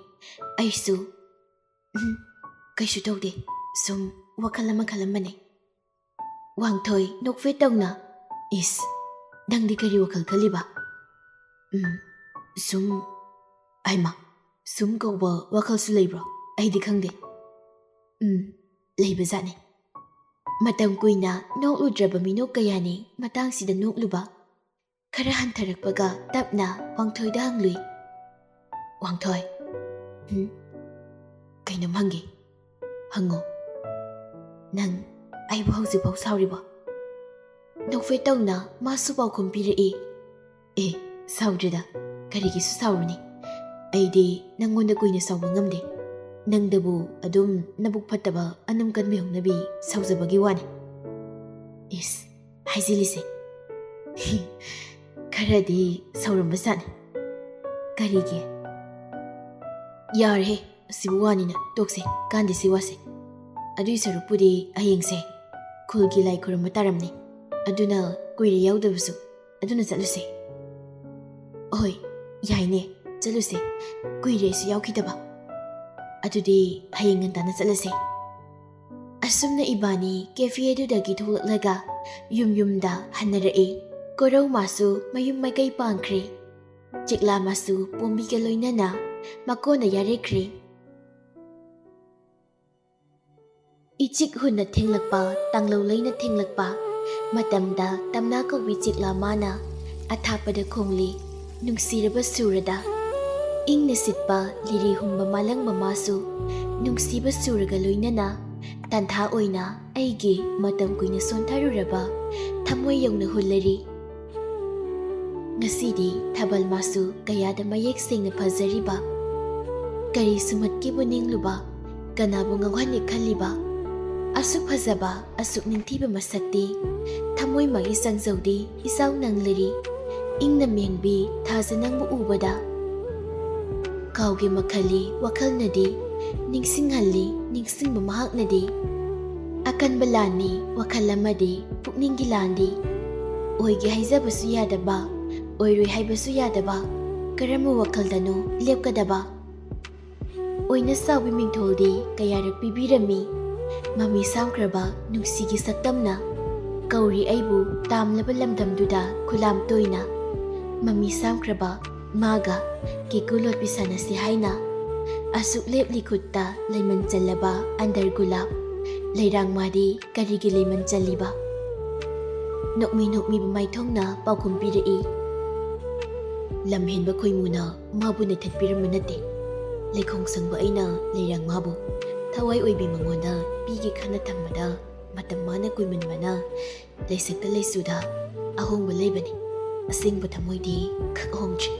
ꯑꯩꯁꯨ, "ꯎꯝ, ꯀꯩꯁꯨ ꯇꯧꯗꯦ, ꯁꯨꯝ ꯋꯥꯈꯜ ꯑꯃ ꯈꯜꯂꯝꯕꯅꯦ꯫" ꯋꯥꯡꯊꯣꯏ ꯅꯣꯛꯐꯦꯠ ꯇꯧꯅ, "ꯏꯁ, ꯅꯪꯗꯤ ꯀꯔꯤ ꯋꯥꯈꯜ ꯈꯜꯂꯤꯕ?" "ꯎꯝ, ꯁꯨꯝ, ꯍꯩꯃꯥ, ꯁꯨꯝ ꯀꯧꯕ ꯋꯥꯈꯜꯁꯨ ꯂꯩꯕ꯭ꯔꯣ? ꯑꯩꯗꯤ ꯈꯪꯗꯦ꯫" "ꯎꯝ, ꯂꯩꯕꯖꯥꯠꯅꯤ꯫" ꯃꯇꯝ ꯀꯨꯏꯅ ꯅꯣꯛꯂꯨꯗ꯭ꯔꯕ ꯃꯤꯅꯣꯛ ꯀꯌꯥꯅꯤ ꯃꯇꯥꯡꯁꯤꯗ ꯅꯣꯛꯂꯨꯕ꯫ ꯈꯔ ꯍꯟꯊꯔꯛꯄꯒ ꯇꯞꯅ ꯋꯥꯡꯊꯣꯏꯗ ꯍꯪꯂꯨꯏ꯫ "ꯋꯥꯡꯊꯣꯏ꯫" "ꯎꯝ?" "ꯀꯩꯅꯣꯝ ꯍꯪꯒꯦ꯫" "ꯍꯪꯉꯣ꯫" "ꯅꯪ ꯑꯩꯕꯨ ꯍꯧꯖꯤꯛꯐꯥꯎ ꯁꯥꯎꯔꯤꯕꯣ?" ꯅꯣꯛꯐꯦꯠ ꯇꯧꯅ ꯃꯥꯁꯨ ꯄꯥꯎꯈꯨꯝ ꯄꯤꯔꯛꯏ꯫ "ꯑꯦ, ꯁꯥꯎꯗ꯭ꯔꯦꯗ, ꯀꯔꯤꯒꯤꯁꯨ ꯁꯥꯎꯔꯨꯅꯤ? ꯑꯩꯗꯤ ꯅꯪꯉꯣꯟꯗ ꯀꯨꯏꯅ ꯁꯥꯎꯕ ꯉꯝꯗꯦ꯫ ꯅꯪꯗꯕꯨ ꯑꯗꯨꯝ ꯅꯕꯨꯛ ꯐꯠꯇꯕ ꯑꯅꯝ ꯀꯟꯕꯤ ꯍꯧꯅꯕꯤ ꯁꯥꯎꯖꯕꯒꯤ ꯋꯥꯅꯤ꯫" "ꯏꯁ, ꯍꯥꯏꯖꯤꯜꯂꯤꯁꯦ꯫" "ꯈꯔꯗꯤ ꯁꯥꯎꯔꯝꯕ ꯖꯥꯠꯅꯤ꯫" "ꯀꯔꯤꯒꯤ?" "ꯌꯥꯔꯦꯍꯦ, ꯑꯁꯤꯕꯨ ꯋꯥꯅꯤꯅ ꯇꯣꯛꯁꯦ, ꯀꯥꯟꯗꯦ ꯁꯤ ꯋꯥꯁꯦ꯫ ꯑꯗꯨꯏ ꯁꯔꯨꯛꯄꯨꯗꯤ ꯍꯌꯦꯡꯁꯦ ꯈꯨꯜꯒꯤ ꯂꯥꯏ ꯈꯨꯔꯨꯝꯕ ꯇꯥꯔꯝꯅꯤ, ꯑꯗꯨꯅ ꯀꯨꯏꯔꯦ ꯌꯥꯎꯗꯕꯁꯨ, ꯑꯗꯨꯅ ꯆꯠꯂꯨꯁꯦ꯫" "ꯍꯣꯏ, ꯌꯥꯏꯅꯦ, ꯆꯠꯂꯨꯁꯦ, ꯀꯨꯏꯔꯦ ꯑꯩꯁꯨ ꯌꯥꯎꯈꯤꯗꯕ꯫" ꯑꯗꯨꯗꯤ ꯍꯌꯦꯡ ꯉꯟꯇꯥꯅ ꯆꯠꯂꯁꯦ꯫ ꯑꯁꯨꯝꯅ ꯏꯕꯥꯅꯤ cafe ꯑꯗꯨꯗꯒꯤ ꯊꯣꯛꯂꯛꯂꯒ ꯌꯨꯝ ꯌꯨꯝꯗ ꯍꯟꯅꯔꯛꯏ꯫ ꯀꯣꯔꯧꯃꯥꯁꯨ ꯃꯌꯨꯝ ꯃꯥꯏꯀꯩ ꯄꯥꯡꯈ꯭ꯔꯦ꯫ ꯆꯤꯛꯂꯥꯃꯥꯁꯨ ꯄꯣꯝꯕꯤꯒ ꯂꯣꯏꯅꯅ ꯃꯀꯣꯟꯗ ꯌꯥꯔꯦꯈ꯭ꯔꯦ꯫ ꯏꯆꯤꯛ ꯍꯨꯟꯅ ꯊꯦꯡꯂꯛꯄ, ꯇꯥꯡꯂꯧ ꯂꯩꯅ ꯊꯦꯡꯂꯛꯄ ꯃꯇꯝꯗ ꯇꯝꯅꯥ ꯀꯧꯕꯤ ꯆꯤꯛꯂꯥꯃꯥꯅ ꯑꯊꯥꯞꯄꯗ ꯈꯣꯡꯂꯤ꯫ ꯅꯨꯡꯁꯤꯔꯕ ꯁꯨꯔꯗ ꯏꯪꯅ ꯁꯤꯠꯄ ꯂꯤꯔꯤ ꯍꯨꯝꯕ ꯃꯥꯂꯪ ꯃꯃꯥꯁꯨ ꯅꯨꯡꯁꯤꯕ ꯁꯨꯔꯒ ꯂꯣꯏꯅꯅ ꯇꯥꯟꯊꯥ ꯑꯣꯏꯅ ꯑꯩꯒꯤ ꯃꯇꯝ ꯀꯨꯏꯅ ꯁꯣꯟꯊꯔꯨꯔꯕ ꯊꯃꯣꯏ ꯌꯧꯅ ꯍꯨꯜꯂꯔꯤ꯫ ꯉꯁꯤꯗꯤ ꯊꯥꯕꯜ ꯃꯥꯁꯨ ꯀꯌꯥꯗ ꯃꯌꯦꯛ ꯁꯦꯡꯅ ꯐꯖꯔꯤꯕ꯫ ꯀꯔꯤ ꯁꯨꯝꯍꯠꯀꯦꯕꯨ ꯅꯤꯡꯂꯨꯕ, ꯀꯅꯥꯕꯨ ꯉꯥꯎꯍꯟꯒꯦ ꯈꯜꯂꯤꯕ? ꯑꯁꯨꯛ ꯐꯖꯕ, ꯑꯁꯨꯛ ꯅꯤꯡꯊꯤꯕ ꯃꯁꯛꯇꯤ ꯊꯃꯣꯏ ꯃꯥꯒꯤ ꯆꯪꯖꯧꯗꯤ ꯏꯆꯥꯎ ꯅꯪꯂꯔꯤ꯫ ꯏꯪꯅ ꯃꯦꯡꯕꯤ ꯊꯥꯖ ꯅꯪꯕꯨ ꯎꯕꯗ꯫ ꯀꯥꯎꯒꯦ ꯃꯈꯜꯂꯤ ꯋꯥꯈꯜꯅꯗꯤ, ꯅꯤꯡꯁꯤꯡꯍꯜꯂꯤ ꯅꯤꯡꯁꯤꯡꯕ ꯃꯍꯥꯛꯅꯗꯤ꯫ ꯑꯀꯟꯕ ꯂꯥꯟꯅꯤ ꯋꯥꯈꯜ ꯑꯃꯗꯤ ꯄꯨꯛꯅꯤꯡꯒꯤ ꯂꯥꯟꯗꯤ꯫ ꯑꯣꯏꯒꯦ ꯍꯥꯏꯖꯕꯁꯨ ꯌꯥꯗꯕ, ꯑꯣꯏꯔꯣꯏ ꯍꯥꯏꯕꯁꯨ ꯌꯥꯗꯕ, ꯀꯔꯝꯕ ꯋꯥꯈꯜꯗꯅꯣ ꯂꯦꯞꯀꯗꯕ? ꯑꯣꯏꯅ ꯆꯥꯎꯕꯤ ꯃꯤꯡꯊꯣꯜꯗꯤ ꯀꯌꯥꯔꯛ ꯄꯤꯕꯤꯔꯝꯃꯤ꯫ ꯃꯃꯤ ꯁꯥꯝꯈ꯭ꯔꯕ ꯅꯨꯡꯁꯤꯒꯤ ꯁꯛꯇꯝꯅ ꯀꯧꯔꯤ ꯑꯩꯕꯨ ꯇꯥꯝꯂꯕ ꯂꯝꯗꯝꯗꯨꯗ ꯈꯨꯂꯥꯝ ꯇꯣꯏꯅ꯫ ꯃꯃꯤ ꯁꯥꯝꯈ꯭ꯔꯕ ꯃꯥꯒ ꯀꯦꯀꯨ ꯂꯣꯠꯄꯤ ꯁꯥꯟꯅꯁꯤ ꯍꯥꯏꯅ꯫ ꯑꯁꯨꯛ ꯂꯦꯞꯂꯤ ꯈꯨꯠꯇ ꯂꯩꯃꯟ ꯆꯜꯂꯕ ꯑꯟꯗꯔ ꯒꯨꯂꯥꯞ꯫ ꯂꯩꯔꯥꯡ ꯃꯥꯗꯤ ꯀꯔꯤꯒꯤ ꯂꯩꯃꯟ ꯆꯜꯂꯤꯕ? ꯅꯣꯛꯃꯤ ꯅꯣꯛꯃꯤꯕ ꯃꯥꯏꯊꯣꯡꯅ ꯄꯥꯎꯈꯨꯝ ꯄꯤꯔꯛꯏ꯫ ꯂꯝ ꯍꯦꯟꯕ ꯈꯣꯏꯃꯨꯅ ꯃꯥꯕꯨ ꯅꯩꯊꯠꯄꯤꯔꯝꯕ ꯅꯠꯇꯦ꯫ ꯂꯩꯈꯣꯡ ꯁꯪꯕ ꯑꯩꯅ ꯂꯩꯔꯥꯡ ꯃꯥꯕꯨ ꯊꯋꯥꯏ ꯑꯣꯏꯕꯤ ꯃꯉꯣꯟꯗ ꯄꯤꯒꯦ ꯈꯟꯅ ꯊꯝꯕꯗ ꯃꯇꯝ ꯃꯥꯅ ꯀꯨꯏꯃꯟꯕꯅ ꯂꯩꯁꯛꯇ ꯂꯩꯆꯨꯗ ꯑꯍꯣꯡꯕ ꯂꯩꯕꯅꯤ꯫ ꯑꯁꯦꯡꯕ ꯊꯃꯣꯏꯗꯤ ꯈꯛ ꯍꯣꯡꯗ꯭ꯔꯤ꯫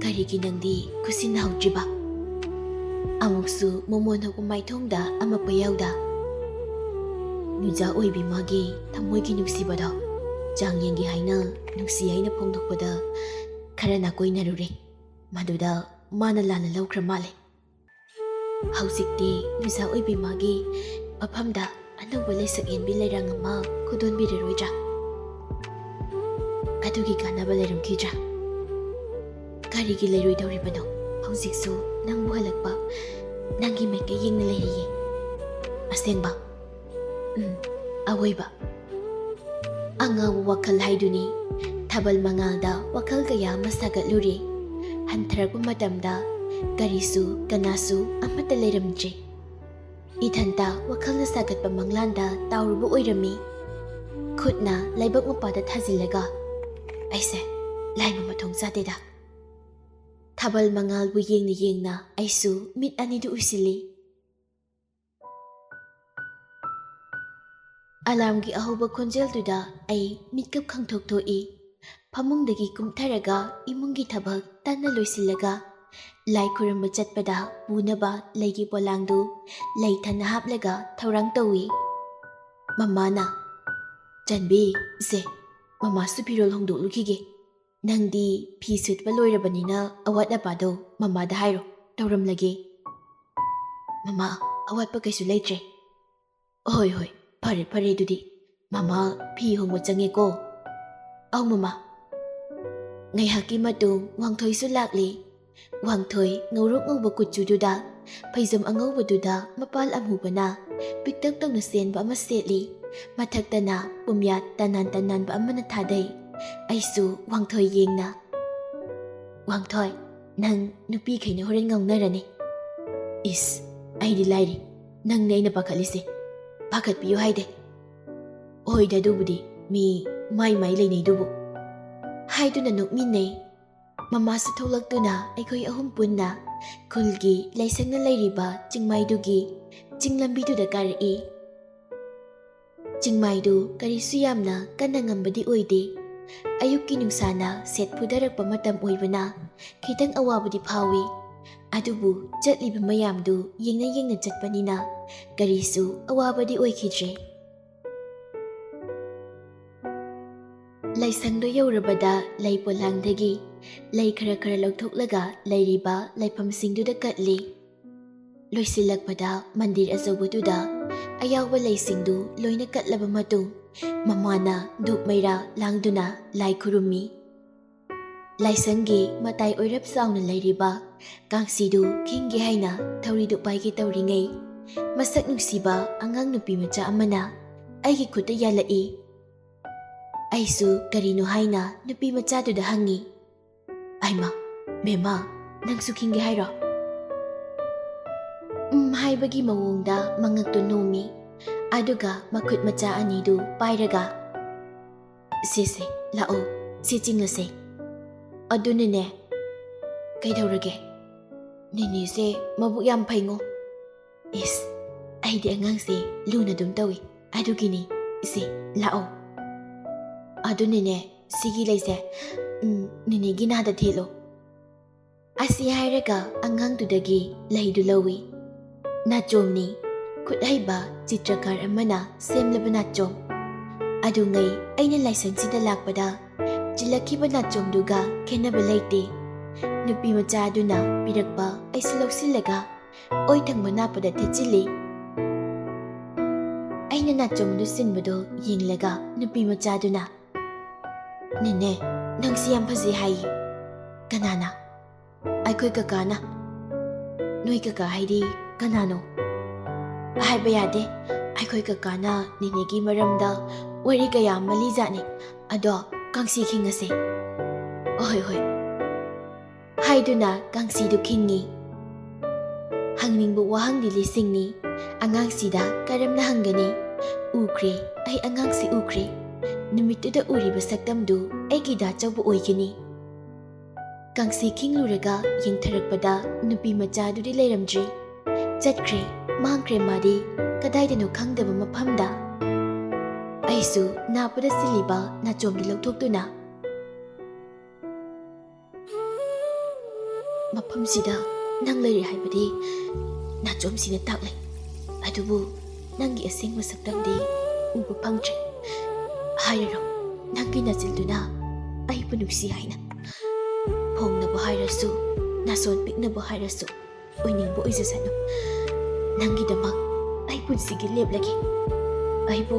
ꯀꯔꯤꯒꯤ ꯅꯪꯗꯤ ꯈꯨꯠꯁꯤꯟꯅꯍꯧꯗ꯭ꯔꯤꯕ? ꯑꯃꯨꯛꯁꯨ ꯃꯣꯃꯣꯟ ꯍꯧꯕ ꯃꯥꯏꯊꯣꯡꯗ ꯑꯃꯛꯄ ꯌꯥꯎꯗ꯫ ꯅꯨꯖꯥ ꯑꯣꯏꯕꯤ ꯃꯥꯒꯤ ꯊꯃꯣꯏꯒꯤ ꯅꯨꯡꯁꯤꯕꯗꯣ ꯆꯥꯡ ꯌꯦꯡꯒꯦ ꯍꯥꯏꯅ ꯅꯨꯡꯁꯤ ꯍꯥꯏꯅ ꯐꯣꯡꯗꯣꯛꯄꯗ ꯈꯔ ꯅꯥꯀꯣꯏꯅꯔꯨꯔꯦ꯫ ꯃꯗꯨꯗ ꯃꯥꯅ ꯂꯥꯟꯅ ꯂꯧꯈ꯭ꯔ ꯃꯥꯜꯂꯦ꯫ ꯍꯧꯖꯤꯛꯇꯤ ꯅꯨꯖꯥ ꯑꯣꯏꯕꯤ ꯃꯥꯒꯤ ꯃꯐꯝꯗ ꯑꯅꯧꯕ ꯂꯩꯁꯛ ꯍꯦꯟꯕꯤ ꯂꯩꯔꯥꯡ ꯑꯃ ꯈꯨꯗꯣꯟꯕꯤꯔꯔꯣꯏꯗ꯭ꯔꯥ? ꯑꯗꯨꯒꯤ ꯀꯥꯟꯅꯕ ꯂꯩꯔꯝꯈꯤꯗ꯭ꯔꯥ? ꯀꯔꯤꯒꯤ ꯂꯩꯔꯣꯏꯗꯧꯔꯤꯕꯅꯣ? ꯍꯧꯖꯤꯛꯁꯨ ꯅꯪꯕꯨ ꯍꯜꯂꯛꯄ ꯅꯪꯒꯤ ꯃꯥꯏꯀꯩ ꯌꯦꯡꯅ ꯂꯩꯔꯤꯌꯦ꯫ ꯑꯁꯦꯡꯕ? ꯎꯝ, ꯑꯋꯣꯏꯕ꯫ ꯑꯉꯥꯎꯕ ꯋꯥꯈꯜ ꯍꯥꯏꯗꯨꯅꯤ꯫ ꯊꯥꯕꯜ ꯃꯉꯥꯜꯗ ꯋꯥꯈꯜ ꯀꯌꯥ ꯑꯃ ꯁꯥꯒꯠꯂꯨꯔꯦ꯫ ꯍꯟꯊꯔꯛꯄ ꯃꯇꯝꯗ ꯀꯔꯤꯁꯨ ꯀꯅꯥꯁꯨ ꯑꯃꯠꯇ ꯂꯩꯔꯝꯗ꯭ꯔꯦ꯫ ꯏꯊꯟꯇ ꯋꯥꯈꯜꯅ ꯁꯥꯒꯠꯄ ꯃꯪꯂꯥꯟꯗ ꯇꯥꯎꯔꯨꯕ ꯑꯣꯏꯔꯝꯃꯤ꯫ ꯈꯨꯠꯅ ꯂꯩꯕꯛ ꯃꯄꯥꯗ ꯊꯥꯖꯤꯜꯂꯒ, ꯑꯩꯁꯦ ꯂꯥꯏꯕ ꯃꯊꯣꯡ ꯆꯥꯗꯦꯗ꯫ ꯊꯥꯕꯜ ꯃꯉꯥꯜꯕꯨ ꯌꯦꯡꯅ ꯌꯦꯡꯅ ꯑꯩꯁꯨ ꯃꯤꯠ ꯑꯅꯤꯗꯨ ꯎꯏꯁꯤꯜꯂꯤ꯫ ꯑꯂꯥꯝꯒꯤ ꯑꯍꯧꯕ ꯈꯣꯟꯖꯦꯜꯗꯨꯗ ꯑꯩ ꯃꯤꯠꯀꯞ ꯈꯪꯊꯣꯛ ꯊꯣꯛꯏ꯫ ꯐꯃꯨꯡꯗꯒꯤ ꯀꯨꯝꯊꯔꯒ ꯏꯃꯨꯡꯒꯤ ꯊꯕꯛ ꯇꯟꯅ ꯂꯣꯏꯁꯤꯜꯂꯒ ꯂꯥꯏ ꯈꯨꯔꯨꯝꯕ ꯆꯠꯄꯗ ꯄꯨꯅꯕ ꯂꯩꯒꯤ ꯄꯣꯂꯥꯡꯗꯨ ꯂꯩ ꯊꯟꯅ ꯍꯥꯞꯂꯒ ꯊꯧꯔꯥꯡ ꯇꯧꯏ꯫ ꯃꯃꯥꯅ, "ꯆꯟꯕꯤ, ꯏꯆꯦ, ꯃꯃꯥꯁꯨ ꯐꯤꯔꯣꯜ ꯍꯣꯡꯗꯣꯛꯂꯨꯈꯤꯒꯦ꯫ ꯅꯪꯗꯤ ꯐꯤ ꯁꯨꯠꯄ ꯂꯣꯏꯔꯕꯅꯤꯅ ꯑꯋꯥꯠ ꯑꯄꯥꯗꯣ ꯃꯃꯥꯗ ꯍꯥꯏꯔꯣ, ꯇꯧꯔꯝꯂꯒꯦ꯫" "ꯃꯃꯥ, ꯑꯋꯥꯠꯄ ꯀꯩꯁꯨ ꯂꯩꯇ꯭ꯔꯦ꯫" "ꯍꯣꯏ, ꯍꯣꯏ, ꯐꯔꯦ, ꯐꯔꯦ ꯑꯗꯨꯗꯤ꯫ ꯃꯃꯥ ꯐꯤ ꯍꯣꯡꯕ ꯆꯪꯉꯦꯀꯣ꯫" "ꯑꯧ ꯃꯃꯥ꯫" ꯉꯥꯏꯍꯥꯛꯀꯤ ꯃꯇꯨꯡ ꯋꯥꯡꯊꯣꯏꯁꯨ ꯂꯥꯛꯂꯦ꯫ ꯋꯥꯡꯊꯣꯏ ꯉꯧꯔꯣꯛ ꯉꯧꯕ ꯀꯨꯆꯨꯗꯨꯗ ꯐꯩꯖꯣꯝ ꯑꯉꯧꯕꯗꯨꯗ ꯃꯄꯥꯜ ꯑꯃꯨꯕꯅ ꯄꯤꯛꯇꯛ ꯇꯧꯅ ꯆꯦꯟꯕ ꯑꯃ ꯁꯦꯠꯂꯤ꯫ ꯃꯊꯛꯇꯅ ꯄꯨꯝꯌꯥꯠ ꯇꯅꯥꯟ ꯇꯅꯥꯟꯕ ꯑꯃꯅ ꯊꯥꯗꯩ꯫ ꯑꯩꯁꯨ ꯋꯥꯡꯊꯣꯏ ꯌꯦꯡꯅ, "ꯋꯥꯡꯊꯣꯏ, ꯅꯪ ꯅꯨꯄꯤꯈꯩꯅ ꯍꯣꯔꯦꯟ ꯉꯥꯎꯅꯔꯅꯤ꯫" "ꯏꯁ, ꯑꯩꯗꯤ ꯂꯥꯏꯔꯤ, ꯅꯪꯅꯦ ꯑꯩꯅ ꯄꯥꯈꯠꯂꯤꯁꯦ꯫ ꯄꯥꯈꯠꯄꯤꯌꯨ ꯍꯥꯏꯗꯦ꯫" "ꯍꯣꯏꯗ, ꯑꯗꯨꯕꯨꯗꯤ ꯃꯤ ꯃꯥꯏ ꯃꯥꯏ ꯂꯩꯅꯩꯗꯨꯕꯨ꯫" ꯍꯥꯏꯗꯨꯅ ꯅꯣꯛꯃꯤꯟꯅꯩ꯫ ꯃꯃꯥꯁꯨ ꯊꯣꯛꯂꯛꯇꯨꯅ ꯑꯩꯈꯣꯏ ꯑꯍꯨꯝ ꯄꯨꯟꯅ ꯈꯨꯜꯒꯤ ꯂꯥꯏꯁꯪꯅ ꯂꯩꯔꯤꯕ ꯆꯤꯡꯃꯥꯏꯗꯨꯒꯤ ꯆꯤꯡ ꯂꯝꯕꯤꯗꯨꯗ ꯀꯥꯔꯛꯏ꯫ ꯆꯤꯡꯃꯥꯏꯗꯨ ꯀꯔꯤꯁꯨ ꯌꯥꯝꯅ ꯀꯟꯅ ꯉꯝꯕꯗꯤ ꯑꯣꯏꯗꯦ꯫ ꯑꯌꯨꯛꯀꯤ ꯅꯨꯡꯁꯥꯅ ꯁꯦꯠ ꯐꯨꯊꯔꯛꯄ ꯃꯇꯝ ꯑꯣꯏꯕꯅ ꯈꯤꯇꯪ ꯑꯋꯥꯕꯗꯤ ꯐꯥꯎꯏ꯫ ꯑꯗꯨꯕꯨ ꯆꯠꯂꯤꯕ ꯃꯌꯥꯝꯗꯨ ꯌꯦꯡꯅ ꯌꯦꯡꯅ ꯆꯠꯄꯅꯤꯅ ꯀꯔꯤꯁꯨ ꯑꯋꯥꯕꯗꯤ ꯑꯣꯏꯈꯤꯗ꯭ꯔꯦ꯫ ꯂꯥꯏꯁꯪꯗꯣ ꯌꯧꯔꯕꯗ ꯂꯩ ꯄꯣꯂꯥꯡꯗꯒꯤ ꯂꯩ ꯈꯔ ꯈꯔ ꯂꯧꯊꯣꯛꯂꯒ ꯂꯩꯔꯤꯕ ꯂꯩꯐꯝꯁꯤꯡꯗꯨꯗ ꯀꯠꯂꯤ꯫ ꯂꯣꯏꯁꯤꯜꯂꯛꯄꯗ ꯃꯟꯗꯤꯔ ꯑꯆꯧꯕꯗꯨꯗ ꯑꯌꯥꯎꯕ ꯂꯩꯁꯤꯡꯗꯨ ꯂꯣꯏꯅ ꯀꯠꯂꯕ ꯃꯇꯨꯡ ꯃꯃꯥꯅ ꯙꯨꯞ ꯃꯩꯔꯥ ꯂꯥꯡꯗꯨꯅ ꯂꯥꯏ ꯈꯨꯔꯨꯝꯃꯤ꯫ ꯂꯥꯏꯁꯪꯒꯤ ꯃꯇꯥꯏ ꯑꯣꯏꯔꯞ ꯆꯥꯎꯅ ꯂꯩꯔꯤꯕ ꯀꯥꯡꯁꯤꯗꯨ ꯈꯤꯡꯒꯦ ꯍꯥꯏꯅ ꯊꯧꯔꯤꯗꯨ ꯄꯥꯏꯒꯦ ꯇꯧꯔꯤꯉꯩ, ꯃꯁꯛ ꯅꯨꯡꯁꯤꯕ ꯑꯉꯥꯡ ꯅꯨꯄꯤ ꯃꯆꯥ ꯑꯃꯅ ꯑꯩꯒꯤ ꯈꯨꯠꯇ ꯌꯥꯜꯂꯛꯏ꯫ ꯑꯩꯁꯨ ꯀꯔꯤꯅꯣ ꯍꯥꯏꯅ ꯅꯨꯄꯤ ꯃꯆꯥꯗꯨꯗ ꯍꯪꯉꯤ꯫ "ꯑꯩꯃ, ꯃꯦꯝꯃ, ꯅꯪꯁꯨ ꯈꯤꯡꯒꯦ ꯍꯥꯏꯔꯣ?" "ꯎꯝ" ꯍꯥꯏꯕꯒꯤ ꯃꯑꯣꯡꯗ ꯃꯉꯛꯇꯨ ꯅꯣꯝꯃꯤ꯫ ꯑꯗꯨꯒ ꯃꯈꯨꯠ ꯃꯆꯥ ꯑꯅꯤꯗꯨ ꯄꯥꯏꯔꯒ, "ꯁꯦ, ꯁꯦ, ꯂꯥꯛꯑꯣ, ꯁꯦ ꯆꯤꯡꯉꯁꯦ꯫ ꯑꯗꯨꯅꯅꯦ, ꯀꯩꯗꯧꯔꯒꯦ? ꯅꯦꯅꯦꯁꯦ ꯃꯕꯨꯛ ꯌꯥꯝ ꯐꯩꯉꯣ꯫ ꯏꯁ, ꯑꯩꯗꯤ ꯑꯉꯥꯡꯁꯦ ꯂꯨꯅ ꯑꯗꯨꯝ ꯇꯧꯏ, ꯑꯗꯨꯒꯤꯅꯤ꯫ ꯏꯁꯦ, ꯂꯥꯛꯑꯣ꯫ ꯑꯗꯨꯅꯅꯦ, ꯁꯤꯒꯤ ꯂꯩꯁꯦ, ꯎꯝ, ꯅꯦꯅꯦꯒꯤ ꯅꯥꯗ ꯊꯦꯠꯂꯣ꯫" ꯑꯁꯤ ꯍꯥꯏꯔꯒ ꯑꯉꯥꯡꯗꯨꯗꯒꯤ ꯂꯩꯗꯨ ꯂꯧꯏ꯫ ꯅꯥꯆꯣꯝꯅꯤ, ꯈꯨꯠ ꯍꯩꯕ ꯆꯤꯇ꯭ꯔꯀꯥꯔ ꯑꯃꯅ ꯁꯦꯝꯂꯕ ꯅꯥꯆꯣꯝ꯫ ꯑꯗꯨꯉꯩ ꯑꯩꯅ ꯂꯥꯏꯁꯪꯁꯤꯗ ꯂꯥꯛꯄꯗ ꯆꯤꯜꯂꯛꯈꯤꯕ ꯅꯥꯆꯣꯝꯗꯨꯒ ꯈꯦꯠꯅꯕ ꯂꯩꯇꯦ꯫ ꯅꯨꯄꯤ ꯃꯆꯥ ꯑꯗꯨꯅ ꯄꯤꯔꯛꯄ ꯑꯩꯁꯨ ꯂꯧꯁꯤꯜꯂꯒ ꯑꯣꯏ ꯊꯪꯕ ꯅꯥꯞꯄꯗ ꯊꯦꯠꯆꯤꯜꯂꯤ꯫ ꯑꯩꯅ ꯅꯥꯆꯣꯝ ꯑꯗꯨ ꯁꯤꯟꯕꯗꯨ ꯌꯦꯡꯂꯒ ꯅꯨꯄꯤ ꯃꯆꯥꯗꯨꯅ, "ꯅꯦꯅꯦ, ꯅꯪꯁꯤ ꯌꯥꯝ ꯐꯖꯩ" ꯍꯥꯏꯌꯦ꯫ "ꯀꯅꯥꯅ?" "ꯑꯩꯈꯣꯏ ꯀꯀꯥꯅ꯫" "ꯅꯣꯏ ꯀꯀꯥ ꯍꯥꯏꯗꯤ ꯀꯅꯥꯅꯣ?" "ꯍꯥꯏꯕ ꯌꯥꯗꯦ꯫ ꯑꯩꯈꯣꯏ ꯀꯀꯥꯅ ꯅꯦꯅꯦꯒꯤ ꯃꯔꯝꯗ ꯋꯥꯔꯤ ꯀꯌꯥ ꯑꯃ ꯂꯤꯖꯥꯠꯅꯤ꯫ ꯑꯗꯣ ꯀꯥꯡꯁꯤ ꯈꯤꯡꯉꯁꯦ꯫" "ꯍꯣꯏ, ꯍꯣꯏ" ꯍꯥꯏꯗꯨꯅ ꯀꯥꯡꯁꯤꯗꯨ ꯈꯤꯡꯉꯤ꯫ ꯍꯪꯅꯤꯡꯕ ꯋꯥꯍꯪꯗꯤ ꯂꯤꯁꯤꯡꯅꯤ꯫ ꯑꯉꯥꯡꯁꯤꯗ ꯀꯔꯝꯅ ꯍꯪꯒꯅꯤ? ꯎꯈ꯭ꯔꯦ, ꯑꯩ ꯑꯉꯥꯡꯁꯤ ꯎꯈ꯭ꯔꯦ꯫ ꯅꯨꯃꯤꯠꯇꯨꯗ ꯎꯔꯤꯕ ꯁꯛꯇꯝꯗꯨ ꯑꯩꯒꯤ ꯗꯥ ꯆꯧꯕ ꯑꯣꯏꯒꯅꯤ꯫ ꯀꯥꯡꯁꯤ ꯈꯤꯡꯂꯨꯔꯒ ꯌꯦꯡꯊꯔꯛꯄꯗ ꯅꯨꯄꯤ ꯃꯆꯥꯗꯨꯗꯤ ꯂꯩꯔꯝꯗ꯭ꯔꯦ꯫ ꯆꯠꯈ꯭ꯔꯦ, ꯃꯥꯡꯈ꯭ꯔꯦ ꯃꯥꯗꯤ ꯀꯗꯥꯏꯗꯅꯣ ꯈꯪꯗꯕ ꯃꯐꯝꯗ꯫ ꯑꯩꯁꯨ ꯅꯥꯞꯄꯗ ꯁꯤꯜꯂꯤꯕ ꯅꯥꯆꯣꯝꯗꯨ ꯂꯧꯊꯣꯛꯇꯨꯅ, "ꯃꯐꯝꯁꯤꯗ ꯅꯪ ꯂꯩꯔꯦ ꯍꯥꯏꯕꯗꯤ ꯅꯥꯆꯣꯝꯁꯤꯅ ꯇꯥꯛꯂꯦ꯫ ꯑꯗꯨꯕꯨ ꯅꯪꯒꯤ ꯑꯁꯦꯡꯕ ꯁꯛꯇꯝꯗꯤ ꯎꯕ ꯐꯪꯗ꯭ꯔꯦ꯫ ꯍꯥꯏꯔꯔꯣ, ꯅꯪꯒꯤ ꯅꯆꯤꯟꯗꯨꯅ ꯑꯩꯕꯨ ꯅꯨꯡꯁꯤ ꯍꯥꯏꯅ꯫ ꯐꯣꯡꯅꯕ ꯍꯥꯏꯔꯁꯨ, ꯅꯥꯁꯣꯟ ꯄꯤꯛꯅꯕ ꯍꯥꯏꯔꯁꯨ, ꯑꯣꯏꯅꯤꯡꯕ ꯑꯣꯏꯖꯁꯅꯨ꯫ ꯅꯪꯒꯤꯗꯃꯛ ꯑꯩ ꯄꯨꯟꯁꯤꯒꯤ ꯂꯦꯞꯂꯒꯦ꯫ ꯑꯩꯕꯨ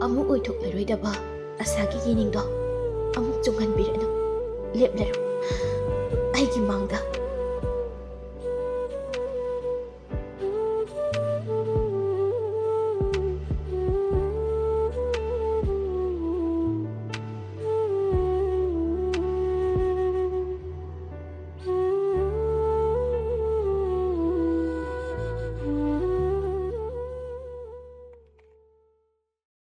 ꯑꯃꯨꯛ ꯑꯣꯏꯊꯣꯛꯂꯔꯣꯏꯗꯕ ꯑꯁꯥꯒꯤ ꯌꯦꯅꯤꯡꯗꯣ ꯑꯃꯨꯛ ꯆꯨꯝꯍꯟꯕꯤꯔꯅꯨ꯫ ꯂꯦꯞꯂꯔꯨ꯫ ꯑꯩꯒꯤ ꯃꯥꯡꯗ